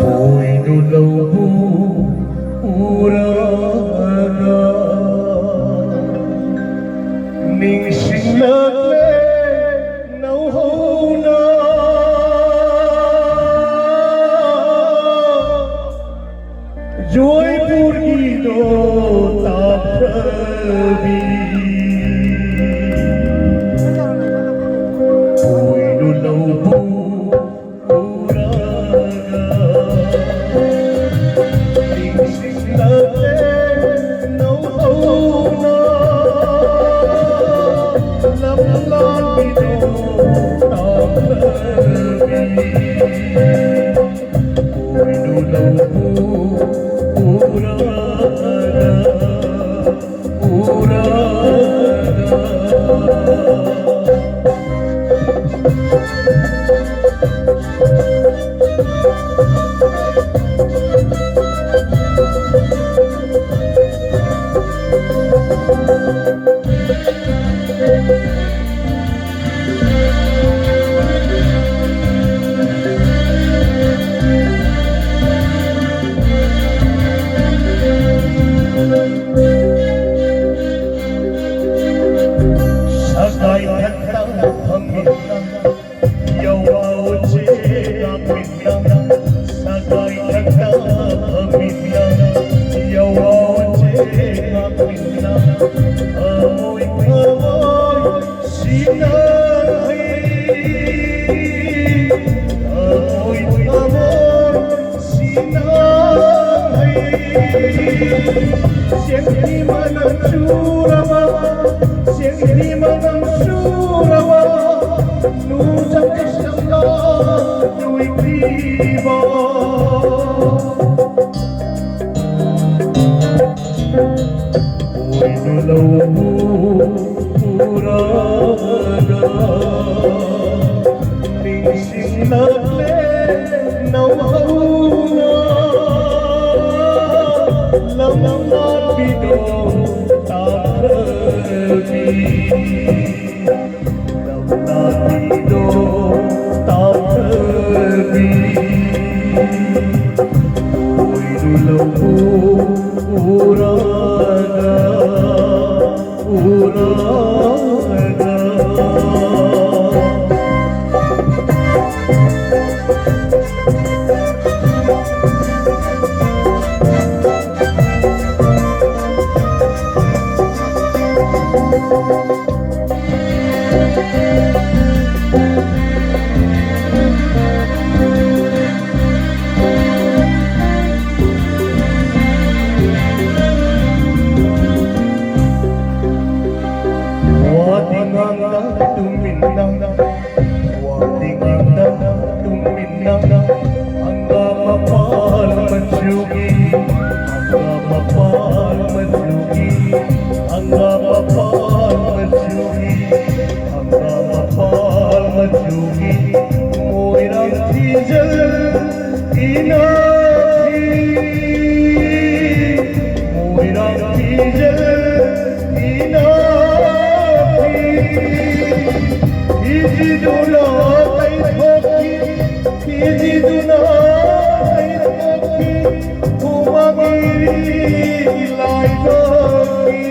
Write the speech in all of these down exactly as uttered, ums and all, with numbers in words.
ꯄꯣꯏꯅꯨ ꯂꯧꯕꯨ ꯎꯔꯒ ꯅꯤꯡꯁꯤꯡꯂꯛꯂꯦ ꯅꯧꯍꯧꯅ꯫ ꯖꯣꯏꯄꯨꯔꯒꯤꯗꯣ ꯇꯥꯊꯕꯤ꯫ ꯄꯣꯏꯅꯨ ꯂꯧꯕꯨ ꯎꯔꯒ ꯅꯤꯡꯁꯤꯡꯂꯛꯂꯦ ꯅꯧꯍꯧꯅ꯫ ꯂꯝꯂꯥꯟꯒꯤꯗꯣ ꯇꯥꯊꯕꯤ꯫ ꯄꯣꯏꯅꯨ ꯂꯧꯕꯨ ꯎꯔꯒ, ꯎꯔꯒ꯫ ꯁꯒꯥꯏ ꯊꯛꯇ ꯑꯃꯣꯏ ꯊꯃꯣꯏ ꯁꯤꯅ ꯍꯩ, ꯑꯃꯣꯏ ꯊꯃꯣꯏ ꯁꯤꯅ ꯍꯩ꯫ ꯆꯦꯡꯍꯤ ꯃꯅꯝ ꯆꯨꯔꯕ, ꯆꯦꯡꯍꯤ ꯃꯅꯝ ꯆꯨꯔꯕ, ꯅꯨꯡꯖꯪ ꯀꯁꯝꯅ ꯅꯣꯏꯕꯤꯕ꯫ ꯄꯣꯏꯅꯨ ꯂꯧꯕꯨ ꯎꯔꯒ ꯅꯤꯡꯁꯤꯡꯂꯛꯂꯦ ꯅꯧꯍꯧꯅ ꯂꯝꯂꯥꯟꯕꯤꯗꯣ ꯇꯥꯡꯈ꯭ꯔꯕꯤ꯫ ꯂꯝꯂꯥꯟꯕꯤꯗꯣ ꯇꯥꯡꯈ꯭ꯔꯕꯤ꯫ ꯄꯣꯏꯅꯨ ꯂꯧꯕꯨ ꯎꯔꯒ, ꯎꯔꯒ꯫ ꯋꯥꯗꯤ ꯉꯥꯡꯅ ꯇꯨꯃꯤꯟꯅ, ꯋꯥꯗꯤ ꯉꯥꯡꯅ ꯇꯨꯃꯤꯟꯅ, ꯍꯪꯒꯥꯝ ꯃꯄꯥꯜ ꯃꯆꯨꯒꯤ, ꯍꯪꯒꯥꯝ ꯃꯄꯥꯜ ꯃꯆꯨꯒꯤ, ꯍꯪꯒꯥꯝ ꯃꯄꯥꯜ ꯃꯆꯨꯒꯤ, ꯍꯪꯒꯥꯝ ꯃꯄꯥꯜ ꯃꯆꯨꯒꯤ, ꯃꯣꯏꯔꯥꯡ ꯐꯤꯖꯜ ꯏꯅꯥꯛꯐꯤ, ꯃꯣꯏꯔꯥꯡ ꯐꯤꯖꯜ ꯏꯅꯥꯛꯐꯤ, ꯐꯤꯖꯤꯗꯨꯅ ꯇꯩꯊꯣꯛꯈꯤ, ꯐꯤꯖꯤꯗꯨꯅ ꯇꯩꯊꯣꯛꯈꯤ, ꯍꯨꯃꯥꯡꯒꯤ ꯂꯥꯏꯕꯛꯀꯤ꯫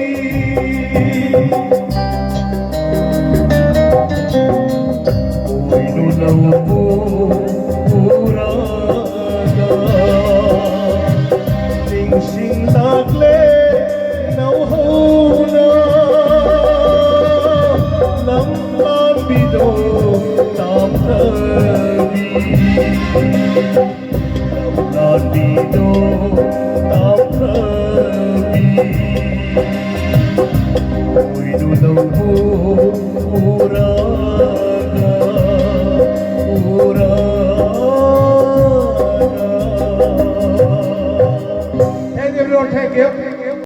ꯄꯣꯏꯅꯨ ꯂꯧꯕꯨ ꯎꯔꯒ ꯅꯤꯡꯁꯤꯡꯂꯛꯂꯦ ꯅꯧꯍꯧꯅ